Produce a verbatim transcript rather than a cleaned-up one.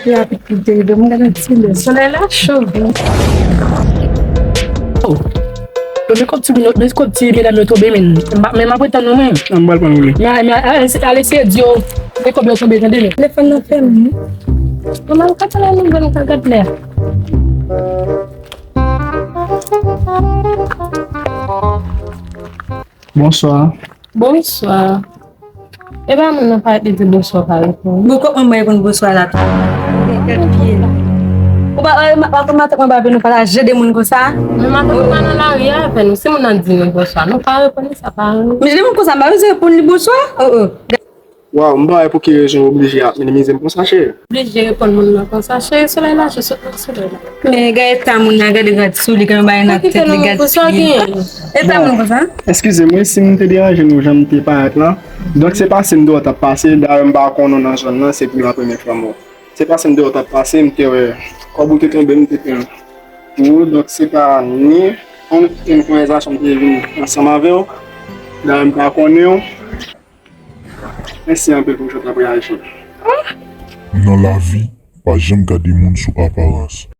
Rapid pou te rive, mwen gade ti lè. Solèy la cho. Oh. Yo, men kòb ti, men kòb ti medam yo tonbe, men. Men m ap tann nou, men. An, m pral pran, wi. Men, men, ale, ale, eseye di yo, men kòb yo tonbe, tande, men. Telefòn nan fèmen. Mwen, mwen ka pale nou, mwen ka gade lè. Bonswa. Bonswa. E pa moun nan parèt li di bonswa pa reponn. Bon, kòk mwen bay konn bonswa la tou. Gad pye. Ou pa wè matant mwen pa vin nou pataje de moun konsa? Men matant mwen pa nan lari a avè nou. Si moun nan di nou bonswa, nou pa reponn li, sa pa reponn. Men de moun konsa, m pa bezwen reponn li bonswa. Oh, oh. Waw, m pa wè pou ki rezon w oblije ap minimize m konsa, cheri. Oblije reponn moun nan konsa, cheri, solèy la cho, sot nan solèy la. Men gade eta moun nan, gade rad sou li, gade bagay nan tèt li, gade figi. Eta moun konsa? Eskize m wi si m te deranje nou jan m te parèt la. Donk se pase m deyò t ap pase, dayè m pa konnen w nan zòn nan, se pou la premyè fwa m wè w. Se pase m deyò t ap pase, m te wè kòb ou te tonbe, m te pran pou ou, donk se pa ni yon konvèsasyon m te vin ansanm avè w, dayè m pa konnen w. Mèsi anpil pou jan w t ap reyaji. Nan lavi, pa janm gade moun sou aparans.